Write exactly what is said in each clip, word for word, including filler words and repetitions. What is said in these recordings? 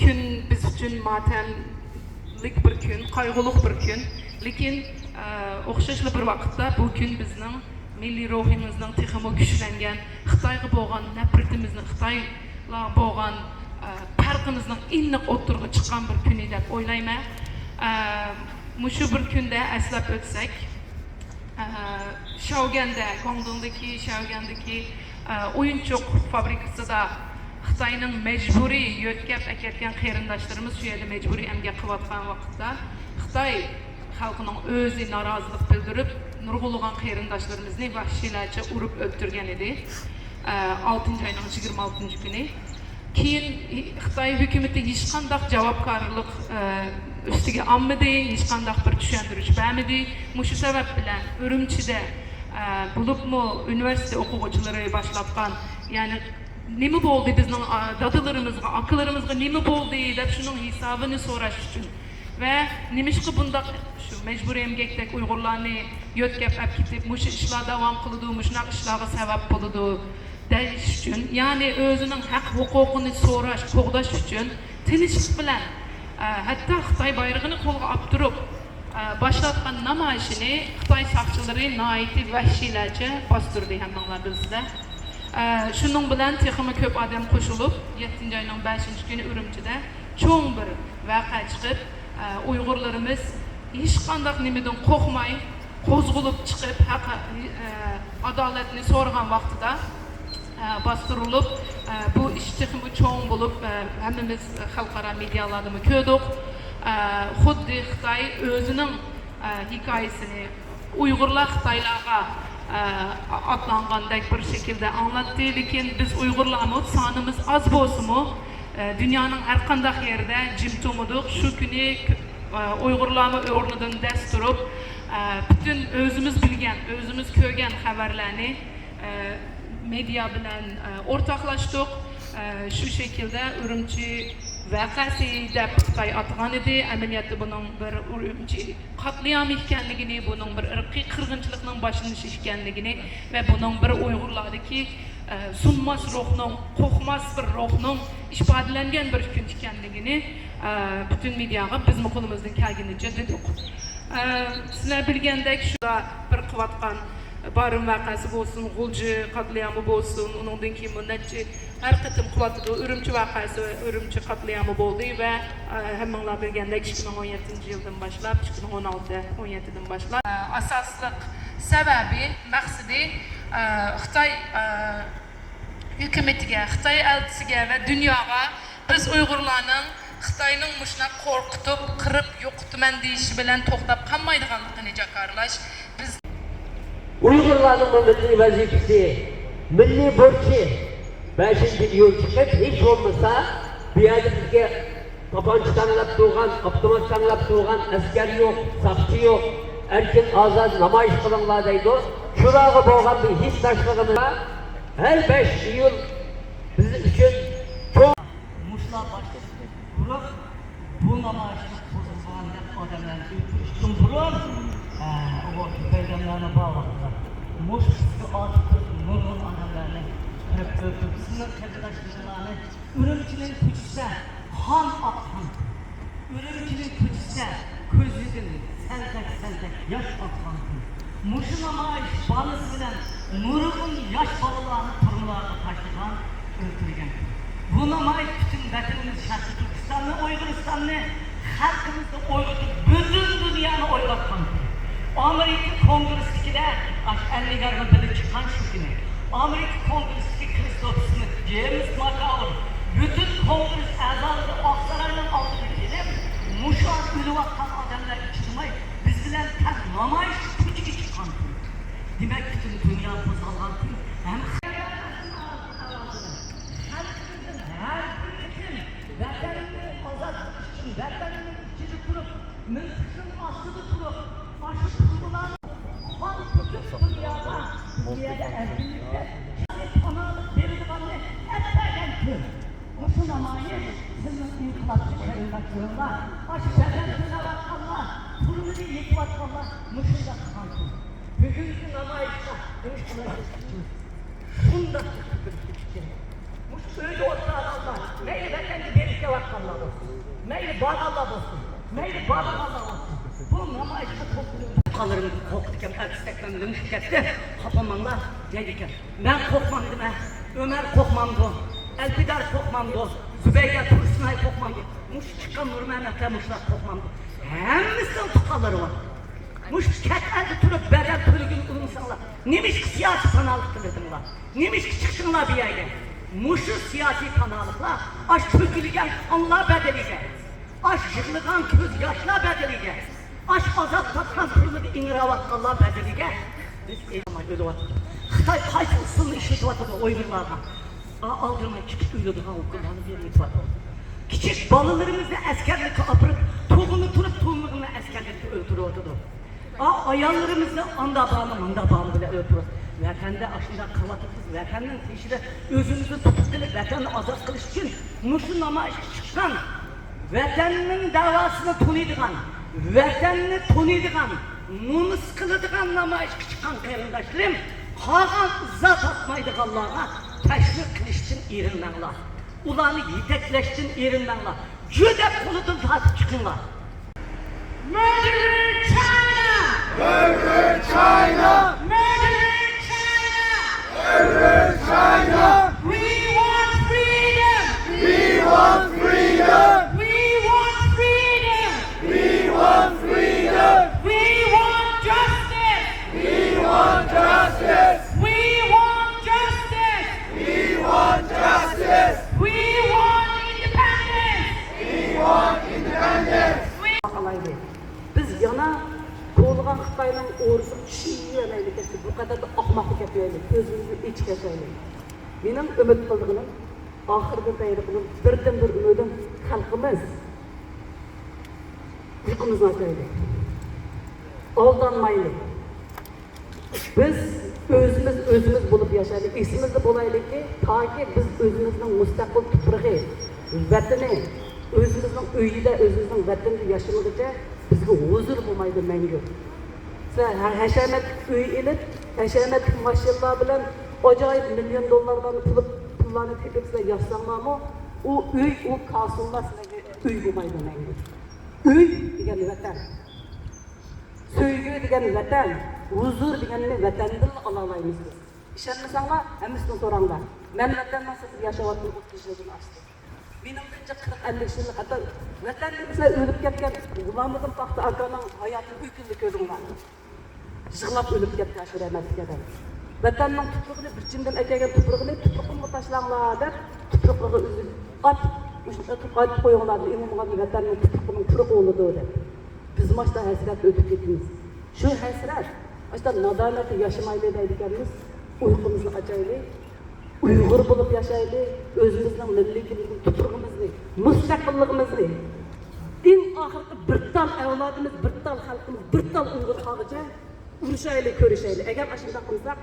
كۈن بىز ئۈچۈن ماتەملىك بىر كۈن، قايغۇلۇق بىر كۈن. لېكىن، ئە، ئوخشاشلا بىر ۋاقىتتا بۇ كۈن بىزنىڭ مىللىي روھىمىزنىڭ تېخىمۇ كۈچلەنگەن، خىتايغا بولغان نەپرىتىمىزنىڭ، خىتايلارغا بولغان، ئە، پەرقىمىزنىڭ ئېنىق ئوتتۇرىغا چىققان بىر كۈنى دەپ ئويلايمەن. ئە، مۇشۇ بىر كۈندە ئەسلەپ ئۆتسەك، ئە، شياۋگەندە، گۇاڭدۇڭدىكى شياۋگەندىكى، ئە، ئويۇنچۇق فابرىكىسىدا خىتاينىڭ مەجبۇرىي يۆتكەپ ئەكەتكەن قېرىنداشلىرىمىز شۇ يەردە مەجبۇرىي ئەمگەك قىلىۋاتقان ۋاقىتتا، خىتاي خەلقىنىڭ ئۆزى نارازىلىق بىلدۈرۈپ، نۇرغۇنلىغان قېرىنداشلىرىمىزنى ۋەھشىيلەرچە ئۇرۇپ ئۆلتۈرگەن ئىدى. ئە، ئالتىنچى ئاينىڭ يىگىرمە ئالتىنچى كۈنى. كېيىن خىتاي ھۆكۈمىتى ھېچقانداق جاۋابكارلىق، ئە، ئۈستىگە ئالمىدى، ھېچقانداق بىر چۈشەندۈرۈش بەرمىدى. مۇشۇ سەۋەب بىلەن ئۈرۈمچىدە، ئە، بولۇپمۇ ئۇنىۋېرسىتېت ئوقۇغۇچىلىرى باشلاتقان، يەنى نېمە بولدى بىزنىڭ، ئا، دادىلىرىمىزغا، ئاكىلىرىمىزغا نېمە بولدى دەپ شۇنىڭ ھېسابىنى سوراش ئۈچۈن ۋە نېمىشقا بۇنداق شۇ مەجبۇرىي ئەمگەكتەك ئۇيغۇرلارنى يۆتكەپ ئەپ كېتىپ، مۇشۇ ئىشلار داۋام قىلىدۇ، مۇشۇنداق ئىشلارغا سەۋەب بولىدۇ دەيش ئۈچۈن، يەنى ئۆزىنىڭ ھەق ھوقۇقىنى سوراش، قوغداش ئۈچۈن تىنچلىق بىلەن، ئە، ھەتتا خىتاي بايرىقىنى قولىغا ئاپتۇرۇپ، ئە، باشلاتقان نامايىشىنى خىتاي ساقچىلىرى ناھايىتى ۋەھشىيلەرچە باستۇردى، ھەممىڭلار بىلىسىلەر. ئە، شۇنىڭ بىلەن تېخىمۇ كۆپ ئادەم قوشۇلۇپ، يەتتىنچى ئاينىڭ بەشىنچى كۈنى ئۈرۈمچىدە چوڭ بىر ۋەقە چىقىپ، ئە، ئۇيغۇرلىرىمىز ھېچقانداق نېمىدىن قورقماي، قوزغىلىپ چىقىپ، ھەق، ئە، ئادالەتنى سورىغان ۋاقتىدا، ئە، باستۇرۇلۇپ، ئە، بۇ ئىش تېخىمۇ چوڭ بولۇپ، ئە، ھەممىمىز خەلقئارا مېدىيالاردىمۇ كۆردۇق. ئە، خۇددى خىتاي ئۆزىنىڭ، ئە، ھېكايىسىنى ئۇيغۇرلار خىتايلارغا، ئە، ئاتلانغاندەك بىر شەكىلدە ئاڭلاتتى. لېكىن بىز ئۇيغۇرلارمۇ سانىمىز ئاز بولسىمۇ، ئە، دۇنيانىڭ ھەر قانداق يېرىدە جىم تۇرمىدۇق. شۇ كۈنى، ئە، ئۇيغۇرلارمۇ ئورنىدىن دەس تۇرۇپ، ئە، پۈتۈن ئۆزىمىز بىلگەن، ئۆزىمىز كۆرگەن خەۋەرلەرنى، ئە، مېدىيا بىلەن، ئە، ئورتاقلاشتۇق. ئە، شۇ شەكىلدە ئۈرۈمچى ۋەقەسى دەپ خىتاي ئاتىغان ئىدى. ئەمەلىيەتتە بۇنىڭ بىر ئۈرۈمچى قاتلىئامى ئىكەنلىكىنى، بۇنىڭ بىر ئىرقىي قىرغىنچىلىقنىڭ باشلىنىشى ئىكەنلىكىنى ۋە بۇنىڭ بىر ئۇيغۇرلاردىكى، ئە، سۇنماس روھنىڭ، قورقماس بىر روھنىڭ ئىپادىلەنگەن بىر كۈن ئىكەنلىكىنى، ئە، پۈتۈن مېدىياغا بىزمۇ قولىمىزدىن كەلگىنىچە دېدۇق. ئە، سىلەر بىلگەندەك، شۇ بىر قىلىۋاتقان بارىن ۋەقەسى بولسۇن، غۇلجا قاتلىئامى بولسۇن، ئۇنىڭدىن كېيىن بۇ نەچچە ھەر قېتىم قىلىۋاتىدۇ. ئۈرۈمچى ۋەقەسى، ئۈرۈمچى قاتلىئامى بولدى ۋە، ئە، ھەممىڭلار بىلگەندەك، ئىككى مىڭ ئون يەتتىنچى يىلدىن باشلاپ، ئىككى مىڭ ئون ئالتە، ئون يەتتىدىن باشلاپ، ئە، ئاساسلىق سەۋەبى، مەقسىتى، ئە، خىتاي، ئە، ھۆكۈمىتىگە، خىتاي ئەلچىسىگە ۋە دۇنياغا بىز ئۇيغۇرلارنىڭ خىتاينىڭ مۇشۇنداق قورقۇتۇپ، قىرىپ يوقىتىمەن دېيىشى بىلەن توختاپ قالمايدىغانلىقىنى جاكارلاش، بىز ئۇيغۇرلارنىڭ بۇ مىللىي ۋەزىپىسى، مىللىي بۇرچى. بەشىنچى ئىيۇل چىقىپ، ھېچ بولمىسا بۇ يەردە بىزگە تاپانچا تەڭلەپ تۇرغان، ئاپتومات تەڭلەپ تۇرغان ئەسكەر يوق، ساقچى يوق، ئەركىن ئازاد نامايىش قىلىڭلار دەيدۇ. شۇلارغا بولغان بىر ھېسداشلىقىمىز بار. ھەر بەش ئىيۇل بىز ئۈچۈن چوڭ. مۇشۇلار باشلىشتىن بۇرۇن، بۇ نامايىشنى قوزغىغان دەپ ئادەملەرنى ئۆلتۈرۈشتىن بۇرۇن، ئە، ئۇ بەيرەملەرنى بار ۋاقىتتا مۇشۇ بىزگە ئارتۇق نۇرغۇن ئادەملەرنى قىرىپ ئۆلتۈرۈپ، سىزنىڭ قېرىنداشلىرىڭلارنى ئۈرۈمچىنىڭ كوچىسىدا قان ئاققان، ئۈرۈمچىنىڭ كوچىسىدا كۆزىدىن سەلدەك-سەلدەك ياش ئاققان كۈن. مۇشۇ نامايىش بانىسى بىلەن نۇرغۇن ياش بالىلارنى تۈرمىلەرگە تاشلىغان، ئۆلتۈرگەن كۈن. بۇ نامايىش پۈتۈن ۋەتىنىمىز شەرقىي تۈركىستاننى، ئۇيغۇرىستاننى، خەلقىمىزنى ئويغىتىپ، پۈتۈن دۇنيانى ئويغاتقان كۈن. ئامېرىكا كونگرېسسىدىكىلەر ئاش ئەلنىگارغا بىللە چىققان شۇ كۈنى. ئامېرىكا كونگرېسسىدىكى كرىستوفېر سمىت، جېيمس ماكاۋېر، پۈتۈن كونگرېس ئەزالىرى ئاقساراينىڭ ئالدىغا كېلىپ، مۇشۇ ئۆلۈۋاتقان ئادەملەرگە چىدىماي، بىز بىلەن تەڭ نامايىش كوچىگە چىققان كۈن. دېمەك، پۈتۈن دۇنيا قوزغالغان كۈن. ھەم خەلقىمىزدىن ھەر بىر قېتىم ۋەتەننى ئازاد قىلىش ئۈچۈن ۋەتەننىڭ ئىچىدە تۇرۇپ، مىلتىقنىڭ ئاستىدا تۇرۇپ، ئاشۇ تۇرغۇلارنى قان تۆكۈپ دۇنياغا، دۇنيادا ئەركىنلىكتە پاناھلىق بېرىدىغاننى ئەپ بەرگەن كۈن. مۇشۇ نامايىش سىزنىڭ ئىنقىلابچى قېرىنداشلىرىڭلار، ئاشۇ بەدەن تۆلەۋاتقانلار، تۈرمىدە يېتىۋاتقانلار مۇشۇنداق قىلغان كۈن. بۈگۈنكى نامايىشقا ئىنقىلابچى شۇنداق كۈتۈپ كېلىشى كېرەك. مۇشۇ ئۆيدە ئولتۇرغانلار، مەيلى ۋەتەنگە بېرىپ كېلىۋاتقانلار بولسۇن، مەيلى بارغانلار بولسۇن، مەيلى بارمىغانلار بولسۇن، بۇ نامايىشقا توپلىنىپ، تۇغقانلىرىمىز قورقىدىكەن، ئەركىسەكلەر لىڭشىپ كەتتى، خاپىماڭلار دەيدىكەن. مەن قورقمامدىمەن، ئۆمەر قورقمامدۇ، ئەلپىدار قورقمامدۇ، زۇبەيدە تۇرسۇنئاي قورقمامدۇ، مۇشۇ چىققان نۇرمەمەتلەر مۇشۇلار قورقمامدۇ؟ ھەممىسىنىڭ تۇغقانلىرى بار. مۇشۇ چەت ئەلدە تۇرۇپ بەدەل تۆلىگىلى ئۇنىمىساڭلار، نېمىشقا سىياسىي پاناھلىق تىلىدىڭلار؟ نېمىشقا چىقتىڭلار بۇ يەرگە؟ مۇشۇ سىياسىي پاناھلىقلار ئاشۇ تۆكۈلگەن قانلار بەدىلىگە، ئاشۇ يىغلىغان كۆز ياشلار بەدىلىگە، ئاشۇ ئازاب تارتقان تۈرمىدە ئىڭراۋاتقانلار بەدىلىگە بىز ئېلىماي ئۆلۈۋاتىدۇ. خىتاي قايسى ئۇسۇلنى ئىشلىتىۋاتىدۇ ئۇيغۇرلارغا؟ ئا، ئالدىرىماي كىچىك ئۆلىدىغان ئوكۇللارنى بېرىۋېتىۋاتىدۇ. كىچىك بالىلىرىمىزنى ئەسكەرلىككە ئاپىرىپ، تۇغۇمى تۇرۇپ تۇغمىغىنىنى ئەسكەرلىكتە ئۆلتۈرۈۋاتىدۇ. ئا، ئاياللىرىمىزنى ئاندا بارمۇ، مۇندا بارمۇ بىلەن ئۆلتۈرۈۋاتىدۇ. ۋەتەندە ئاشۇنداق قىلىۋاتىمىز، ۋەتەننىڭ تېشىدا ئۆزىمىزنى تۇتۇپ قېلىپ، ۋەتەننى ئازاد قىلىش ئۈچۈن مۇشۇ نامايىشقا چىققان، ۋەتەننىڭ دەۋاسىنى تونۇيدىغان، ۋەتەننى تونۇيدىغان، نومۇس قىلىدىغان نامايىشقا چىققان قېرىنداشلىرىم، قالغان ئىزا تاپمايدىغانلارغا تەشۋىق قىلىشتىن ئېرىنمەڭلار. ئۇلارنى يېتەكلەشتىن ئېرىنمەڭلار. جۈدەپ قولىدىن تارتىپ چىقىڭلار. Murderer China! Murderer China! Murderer China! Murderer China! We want freedom! We want freedom! We want freedom! We want freedom! We want justice! We want justice! We want justice! We want justice! We want independence! We want independence! We قالايلى. بىز يەنە كولىغان خىتاينىڭ ئورىسىغا چۈشۈۋېرەيلى، بۇ قەدەردە ئاخماققا كەتمەيلى، كۆزىمىزنى ئېچىپ ياشايلى. مېنىڭ ئۈمىد قىلىدىغىنىم، ئاخىرىدا دەيدىغىنىم، بىردىنبىر ئۈمىدىم خەلقىمىز. يۇقىمىزنى ئاچايلى. ئالدانمايلى. بىز ئۆزىمىز ئۆزىمىز بولۇپ ياشايلى. ئېسىمىزدە بولايلىكى، تاكى بىز ئۆزىمىزنىڭ مۇستەقىل تۇپرىقى، ۋەتىنى، ئۆزىمىزنىڭ ئۆيىدە، ئۆزىمىزنىڭ ۋەتىنىدە ياشىمىغىچە بىزگە ھۇزۇر بولمايدۇ مەڭگۈ. سىلەر ھە-، ھەشەمەتلىك ئۆي ئېلىپ، ھەشەمەتلىك ماشىنىلار بىلەن ئاجايىپ مىليون دوللارلارنى پۇل، پۇللارنى تېپىپ سىلەر ياشىساڭلارمۇ، ئۇ ئۆي، ئۇ كاسىللار سىلەرگە ئۆي بولمايدۇ مەڭگۈ. ئۆي دېگەن ۋەتەن. سۆيگۈ دېگەن ۋەتەن، ھۇزۇر دېگەننى ۋەتەندىنلا ئالالايمىز بىز. ئىشەنمىسەڭلار، ھەممىسىدىن سوراڭلار. مەن ۋەتەننىڭ سىرتىدا ياشاۋاتقىلى ئوتتۇز يىلدىن ئاشتى. مېنىڭچە قىرىق ئەللىك يىللىق، ھەتتا ۋەتەن دېسە ئۆلۈپ كەتكەن غۇلامىدىن پاختا ئاكامنىڭ ھاياتىنى بىر كۈندە كۆردۈڭلار. يىغلاپ ئۆلۈپ كەتتى ئاشۇ رەھمەتلىك ئادەم. ۋەتەننىڭ تۇپرىقىنى، بىر چىمدىن ئەكەلگەن تۇپرىقىنى تۇپرىقىمغا تاشلاڭلار دەپ، تۇپرىقىغا ئۆزى ئات، مۇشۇنداق قىلىپ ئايتىپ قويۇڭلار، ئىمام غازى ۋەتەننىڭ تۇپرىقىنىڭ پۇرىقى بولىدۇ دەپ. بىز ماشۇنداق ھەسرەتتە ئۆتۈپ كېتىمىز. شۇ ھەسرەت، ئاشۇنداق نادامەتتە ياشىمايلى دەيدىكەنمىز، ئۇيقۇمىزنى ئاچايلى. ئۇيغۇر بولۇپ ياشايلى، ئۆزىمىزنىڭ مىللىي كىملىكىنى، تۇپرىقىمىزنى، مۇستەقىللىقىمىزنى، ئەڭ ئاخىرقى بىر تال ئەۋلادىمىز، بىر تال خەلقىمىز، بىر تال ئۇيغۇر قالغۇچە ئۇرۇشايلى، كۆرۈشەيلى. ئەگەر ئاشۇنداق قىلمىساق،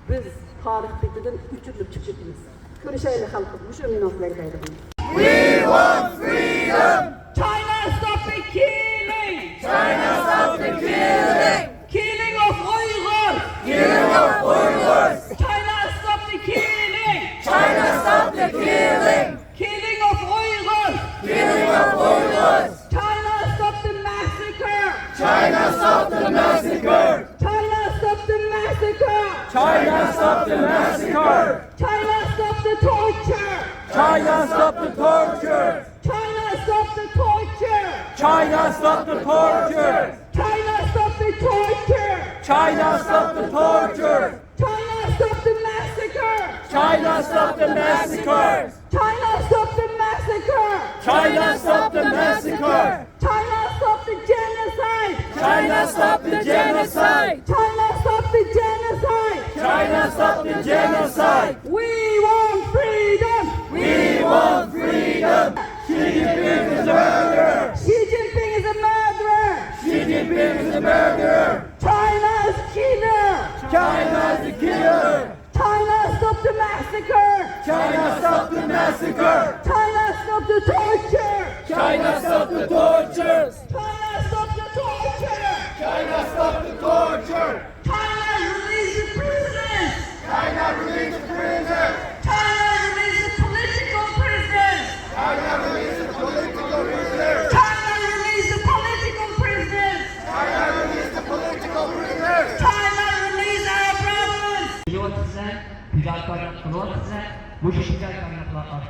بىز تارىخ بېتىدىن ئۆچۈرۈلۈپ چىقىپ كېتىمىز. كۆرۈشەيلى خەلقىم، مۇشۇ مېنىڭ سىلەرگە دەيدىغىنىم. We want freedom! China, stop the killing! China, stop the killing! Killing of Uyghurs! Killing of Uyghurs! China, stop the killing! China, stop the killing! Killing of Uyghurs! Killing of Uyghurs! China, stop the massacre! China, stop the massacre! China, stop the massacre! China, stop the massacre! China, stop the torture! China, stop the torture! China, stop the torture! China, stop the torture! China, stop the torture! China, stop the torture! China, stop the massacre! China, stop the massacre! China, stop the massacre! China, stop the massacre! China, stop the genocide! China, stop the genocide! China, stop the genocide! China, stop the genocide! We want freedom! We want freedom! Xi Jinping is a murderer! Xi Jinping is a murderer! Xi Jinping is a murderer! China is a killer! China is a killer! China, stop the massacre! China, stop the massacre! China, stop the torture! China, stop the torture! China, stop the torture! China, stop the torture! China, release the prisoners! China, release the prisoners! China, release the political prisoners! China, release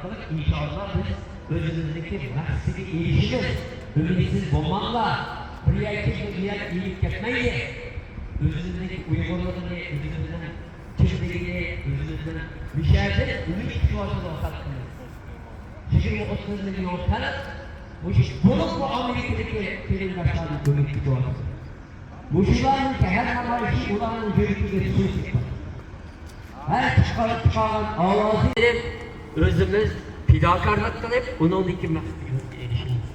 ئىنشائاللا بىز ئۆزىمىزنىڭكى مەقسىتىگە ئېرىشىمىز. ئۈمىدسىز بولماڭلار. بىر يەرگە بىر يەر ئېلىپ كەتمەيلى. ئۆزىمىزنىڭكى ئۇيغۇرلۇقىنى، ئۆزىمىزنىڭ كىملىكىنى، ئۆزىمىزنىڭ مۇشەدىن ئۈمىد كۈتۈۋاتىدۇ خەلقىمىز. يىگىرمە ئوتتۇز مىليون خەلق مۇشۇ، بولۇپمۇ ئامېرىكىدىكى قېرىنداشلاردىن ئۈمىد كۈتۈۋاتىدۇ. مۇشۇلارنىڭ شەھەر نامايىشى ئۇلارنىڭ يۈرىكىگە سۇ سېپىپ، ھەر چىقار-، چىقارغان ئاۋازى ئۆزىمىز پىداكارلىق قىلىپ، ئۇنىڭدىكى مەقسىتىمىزگە ئېرىشىمىز.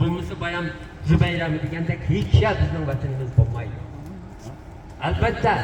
بولمىسا بايام زۇبەيرەمۇ دېگەندەك ھېچ يەر بىزنىڭ ۋەتىنىمىز بولمايدۇ. ئەلبەتتە،